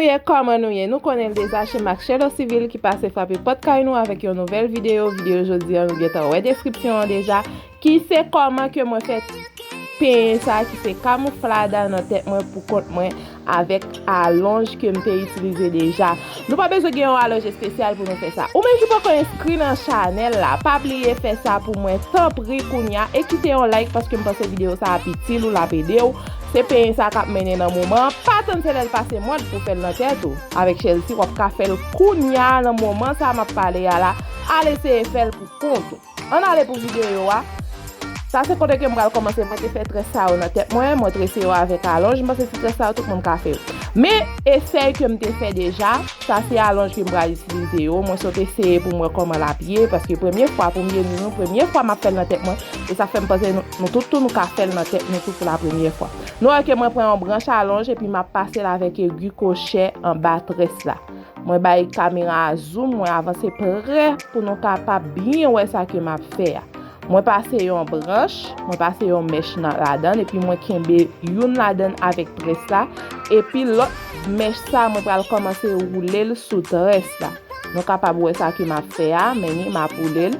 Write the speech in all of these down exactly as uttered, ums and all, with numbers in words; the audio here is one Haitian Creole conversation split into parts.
Ye, kòman nou ye? Nou konnen l deja, se Marcello Civil ki pase frape pòt kay nou avèk yon nouvèl videyo. Videyo jodi a, nou gentan wè deskripsyon an deja, ki se kòman ke mwen fè penyen sa, ki se kamouflada nan tèt mwen pou kont mwen avèk alonj ke m te itilize deja. Nou pa bezwen gen yon alonj espesyal pou nou fè sa. Ou menm ki poko enskri nan chanèl la, pa bliye fè sa pou mwen, tanpri, kounya, e kite yon like, paske m panse videyo sa ap itil ou, l ap ede w. Se penyen sa k ap mennen nan moman an. Pa tann se lè l pase mòd pou w fè l nan tèt ou. Avèk Chelsea, w ap ka fè l kounya, nan moman sa m ap pale a la. Al eseye fè l pou kont ou. Ann ale pou videyo a. Sa se kote ke m pral kòmanse. Mwen te fè très sa yo nan tèt mwen, mwen trese yo avèk alonj. M panse ti très sa yo tout moun ka fè yo. Men esèy ke m te fè deja, sa se alonj ke m pral itilize yo. Mwen sot eseye pou m wè kòman l ap ye, paske premye fwa pou m vin nou, premye fwa m ap fè l nan tèt mwen, e sa fè m panse nou, nou tout tou nou ka fè l nan tèt nou tout pou la premyè fwa. Nou wè ke mwen pran yon branch alonj epi m ap pase l avèk egi kwochè anba très la. Mwen bay kamera a zoom, mwen avanse prè pou nou kapab byen wè sa ke m ap fè a. Mwen pase yon branch, mwen pase yon mèch nan, ladan l, epi mwen kenbe youn ladan l avèk très la, epi lòt mèch sa, mwen pral kòmanse woule l sou très la. Nou kapab wè sa ke m ap fè a, men ni m ap woule l.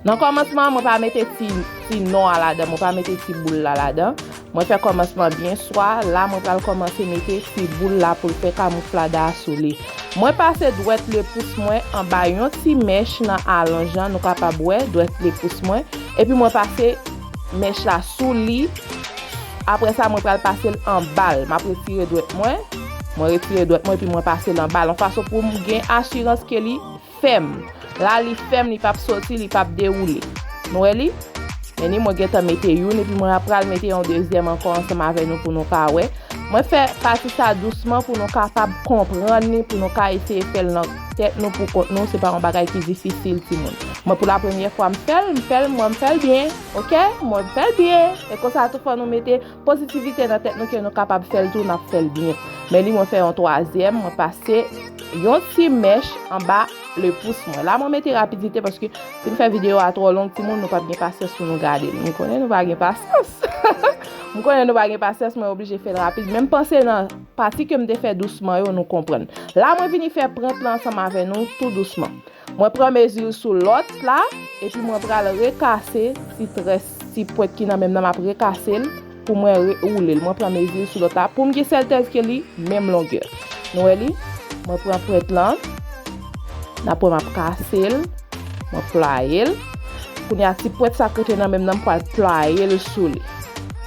Nan kòmansman an, mwen pa mete ti, ti non a ladan, mwen pa mete ti boul la ladan. Mwen fè kòmansman byen swa, la mwen pral kòmanse mete ti boul la pou l fè kamouflada a sou li. Mwen pase dwèt lepous mwen anba yon ti mèch nan alonj lan, nou kapab wè dwèt lepous mwen. Epi mwen pase mèch la sou li. Apre sa, mwen pral pase l anba l. M ap retire dwèt mwen. Mwen retire dwèt mwen, epi mwen pase l anba l. Yon fason pou m gen asirans ke li fèm. La, li fèm, li p ap soti, li p ap dewoule. Nou wè li? Men ni mwen gentan mete youn, epi mwen ap pral mete yon dezyèm ankò ansanm avè nou pou nou ka wè. Mwen fè pati sa dousman pou nou kapab konprann li, pou nou ka eseye fè l nan tèt nou pou kont nou. Se pa yon bagay ki difisil, timoun. Mwen, pou la premyè fwa, m fè l, m fè l, mwen, m fè l byen, oke? Mwen, m fè l byen. E konsa tou, fò nou mete pozitivite nan tèt nou ke nou kapab fè l tou, n ap fè l byen. Men li, mwen fè yon twazyèm, mwen pase yon ti mèch anba lepous mwen. La, mwen mete rapidite paske si m fè videyo a twò long, timoun, nou p ap gen pasyans pou nou gade l. M konnen nou pa gen pasyans. M konnen nou pa gen pasyans, mwen oblije fè l rapid. Men m panse nan pati ke m te fè dousman yo, nou konprann. La, mwen vini fè pwent lan ansanm avè nou tou dousman. Mwen pran mezi l sou lòt la, epi mwen pral rekase ti très, ti pwent ki nan menm nan, m ap rekase l pou mwen re-, woule l. Mwen pran mezi l sou lòt la pou m gen sètèz ke li menm longè. Nou wè li? Mwen pran pwent lan, n ap wè m ap kase l, mwen playe l. Kounye a, ti pwent sa k rete nan menm nan, m pral playe l sou li.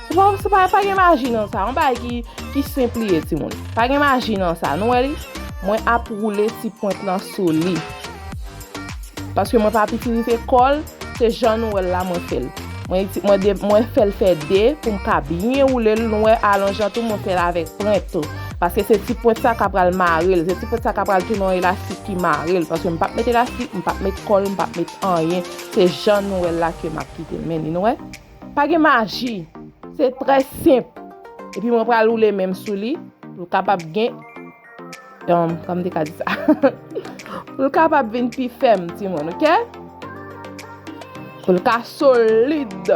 Se pa, se pa, pa gen maji nan sa, yon bagay ki, ki senp li ye, timoun. Pa gen maji nan sa, nou wè li? Mwen ap woule ti pwent lan sou li. Paske mwen p ap itilize kòl, se jan nou wè l la mwen fè l. Mwen iti-, mwen de-, mwen fè l fè de pou m ka byen woule l. Nou wè alonj lan tou, mwen fè l avèk pwent tou. Paske se ti pwent sa k ap pral mare l. Se ti pwent sa k ap pral tounen yon elastik ki mare l. Paske m p ap met elastik, m p ap met kòl, m p ap met anyen. Se jan nou wè l la ke m ap kite l. Men li, nou wè? Pa gen maji. Se trè senp. Epi mwen pral woule men m sou li pou l kapab gen, um, kòman m te ka di sa? Pou l kapab vin pi fèm, timoun, oke? Pou l ka solid.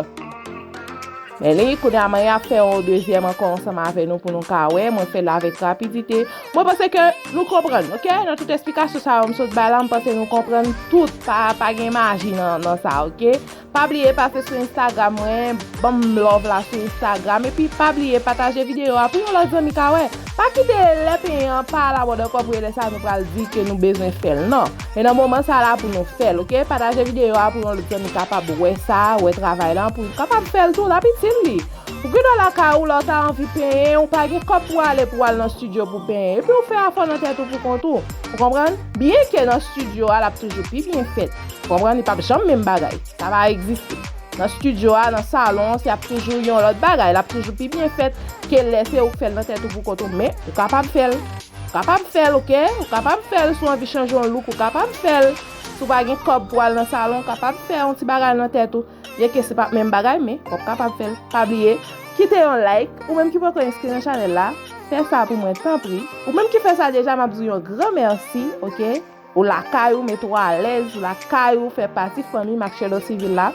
Men li, kounye a, mwen ap fè yon dezyèm ankò ansanm avè nou pou nou ka wè. Mwen fè l avèk rapidite. Mwen panse ke nou konprann, oke? Nan tout esplikasyon sa yo m sot bay la, m panse nou konprann tout. Pa, pa gen maji nan, nan sa, oke? Pa bliye pase sou Instagram mwen, ban m love la sou Instagram, epi pa bliye pataje videyo a pou yon lòt zanmi ka wè. Pa kite lè penyen an pa la mòd ankò pou e lè sa nou pral di ke nou bezwen fè l, non. E nan moman sa la pou nou fè l, oke? Pataje videyo a pou yon lòt zanmi kapab wè sa, wè travay la, pou l kapab fè l tou, l ap itil li. Ou gen dwa lakay ou la, ou ta anvi penyen, ou pa gen kòb pou ale pou al nan estidyo pou penyen, epi ou fè afè w nan tèt ou pou kont ou. Ou konprann? Byenke nan estidyo a, l ap toujou pi byen fèt. Ou konprann? Li p ap janm menm bagay. Sa pa egziste. Nan estidyo a, nan salon, se ap toujou yon lòt bagay. L ap toujou pi byen fèt ke lè se ou k fè l nan tèt ou pou kont ou. Men, ou kapab fè l. Ou kapab fè l, oke? Ou kapab fè l. Si w anvi chanje yon look, ou kapab fè l. Si w pa gen kòb pou al nan salon, ou kapab fè yon ti bagay nan tèt ou. Byenke se p ap menm bagay, men w ap kapab fè l. Pa bliye, kite yon like. Ou menm ki poko enskri nan chanèl la, fè sa pou mwen, tanpri. Ou menm ki fè sa deja, m ap di w yon gran mèsi, oke? Ou lakay ou, mete w alèz, ou lakay ou, fè pati fanmi Marcello Civil la.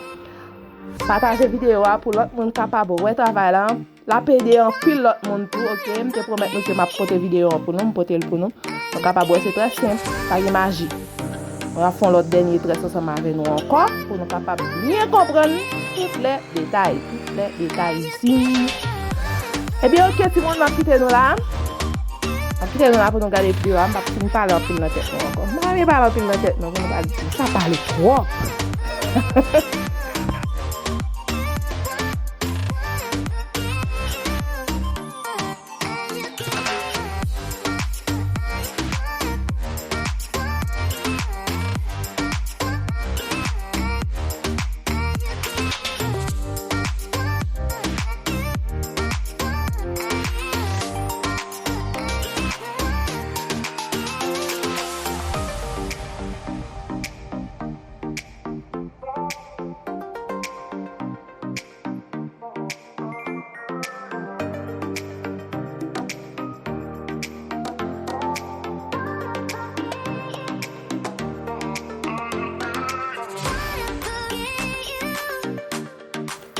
Pataje videyo a pou lòt moun kapab wè travay la. L ap ede anpil lòt moun tou, oke? M te pwomèt nou ke m ap pote videyo an pou nou, m pote l pou nou. Nou kapab wè se trè senp, pa gen maji. Mwen ap fè yon lòt dènye très ansanm avè nou ankò, pou nou kapab byen konprann tout lè detay, tout lè detay isit. Ebyen, oke, timoun, m ap kite nou la. M ap kite nou la pou nou gade videyo a. M p ap fin pale anpil nan tèt nou ankò. M pa renmen pale anpil nan tèt nou, pou nou pa di sa pale twòp.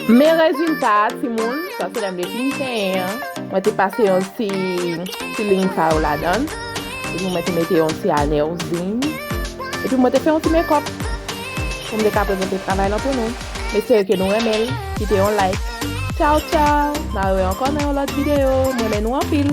Men rezilta a, timoun, sa se lè m te fin penyen an. Mwen te pase yon ti, ti liy sa yo ladan l. Epi mwen te mete yon ti anè ozin. Epi mwen te fè yon ti mekòp. Pou m te ka prezante travay lan pou nou. M espere ke nou renmen l. Kite yon like. Tchaw, tchaw. N a rewè ankò nan yon lòt videyo. M renmen nou anpil.